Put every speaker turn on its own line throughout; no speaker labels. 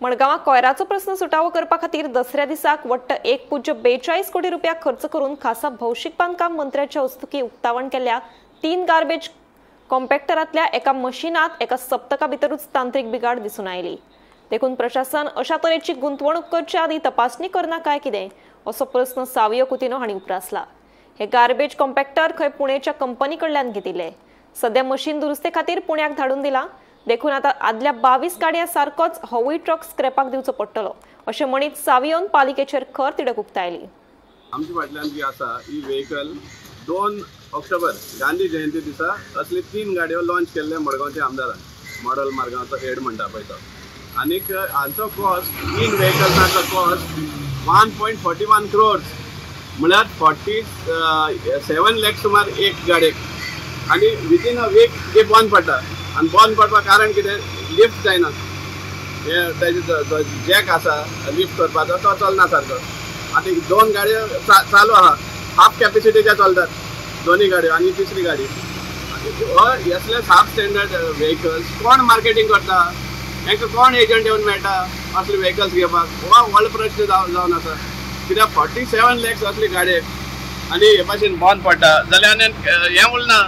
मडगांवां कोयराचो प्रस्न सुटावो करपा खातीर दसऱ्या दिसाक वट्ट 1.42 कोटी रुपया खर्च करून खासा भौशीक बांदकाम मंत्र्याच्या हस्तुकीं उक्तावण केल्ल्या 3 गार्बेज कॉम्पॅक्टरांतल्या एका मशिनात एका सप्तका भितरूच तांत्रिक बिघाड दिसून आयली. देखून प्रशासन अशा तरेची गुंतवणूक करचे आदी तपासणी करना काय कितें असो प्रस्न सावियो कुतिनो हांणी उप्रासला. हे गार्बेज कॉम्पॅक्टर खंय पुणेच्या कंपनी कडल्यान घेतिल्ले. सध्या मशीन दुरुस्ते खातीर पुण्याक धाडून दिला. देखून आता आदल्या 22 गाडयां सारकोच होवूय ट्रक स्क्रॅपाक दिवचो पडटलो अशें म्हणीत सावियोन पालिकेचेर खर तिडक उक्तायली.
आमच्या फाटल्यान जी आसा ही व्हेकल 2 ऑक्टोबर गांधी जयंती दिसा असली 3 गाडयो लॉन्च केल्ले मडगांवच्या आमदारान, मॉडल मार्गांचो हेड म्हणटा पळय तो. आनीक हांचो कॉस्ट 3 व्हेकल्सांचो कॉस्ट 1.41 क्रोर्स म्हळ्यार 47 लॅक सुमार एक गाडयेक. आनी विदीन अ वीक ती बंद पडटा. आनी बंद पडपाक कारण कितें, लिफ्ट जायना, हे तेजे जॅक आसा लिफ्ट करपाचो तो चलना सारको. आतां 2 गाडयो चालू आहा, हाफ कॅपेसिटीच्या चलतात दोन्ही गाडयो आनी तिसरी गाडी. हो असले हाफ स्टँडर्ड व्हेकल्स कोण मार्केटींग करता, हेंका कोण एजंट येवन मेळटा असले व्हेकल्स घेवपाक, हो व्हडलो प्रश्न जावन आसा. कित्याक 47 लॅक्स असले गाडयेक आनी हे भाशेन बंद पडटा जाल्यार आनी हें उरना,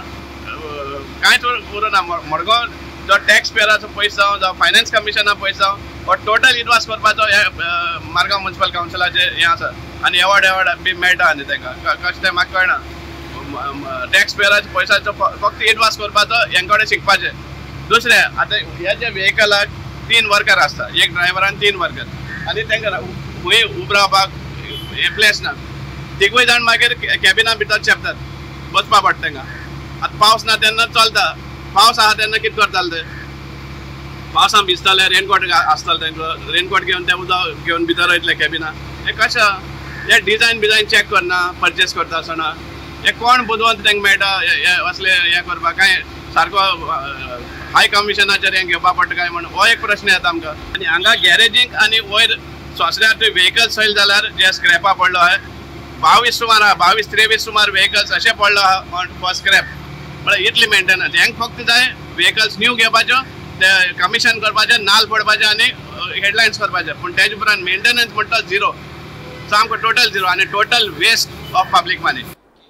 कांयच उरना. मडगांव जो टॅक्स पेयराचो पयसो जावं जावं फायनान्स कमिशना पयसो जावं हो टोटल इनवास करपाचो हे मार्गांव म्युनिसिपल कावन्सिलाचें हें आसा. आनी एवॉर्ड बी मेळटा आनी तांकां कशें तें म्हाका कळना. टॅक्स पेयराच्या पयशाचो फक्त इनवास करपाचो हें कडेन शिकपाचें. दुसरें आतां ह्या ज्या व्हेकलाक 3 वर्कर आसता, एक ड्रायव्हर आनी 3 वर्कर, आनी तांकां खंय उबो रावपाक हें प्लेस ना. तिगूय जाण मागीर कॅबिना भितर चेपतात, बसपा पडटा तांकां. आतां पावस ना तेन्ना चलता, पावस आहा तेन्ना कितें करताले ते, पावसान भिजताले, रेनकोट आसताले तांकां, रेनकोट घेवन ते उदक घेवन भितर वयतले कॅबिना. हें कशें, हे डिजायन बिजायन चॅक करना परचेस करता आसतना हे कोण बुदवंत तांकां मेळटा असले हें करपाक, कांय सारको हाय कमिशनाचेर हें घेवपा पडटा काय म्हण हो एक प्रश्न येता आमकां. आनी हांगा गॅरेजींक आनी वयर सोसऱ्यार थंय व्हेकल्स सयल जाल्यार जे स्क्रॅपा पडलो आहा 22 सुमार आहा, 22-23 सुमार व्हेकल्स अशें पडलो आहा फॉर स्क्रॅप. म्हळ्यार इतली मेंटेनन्स हेंक फक्त जाय व्हेकल्स न्यू घेवपाच्यो, ते कमिशन करपाचें, नाल पडपाचें आनी हेडलायन्स करपाचें, पूण तेजे उपरांत मेंटेनन्स म्हणटा झिरो, सामको टोटल झिरो आनी total waste of public money.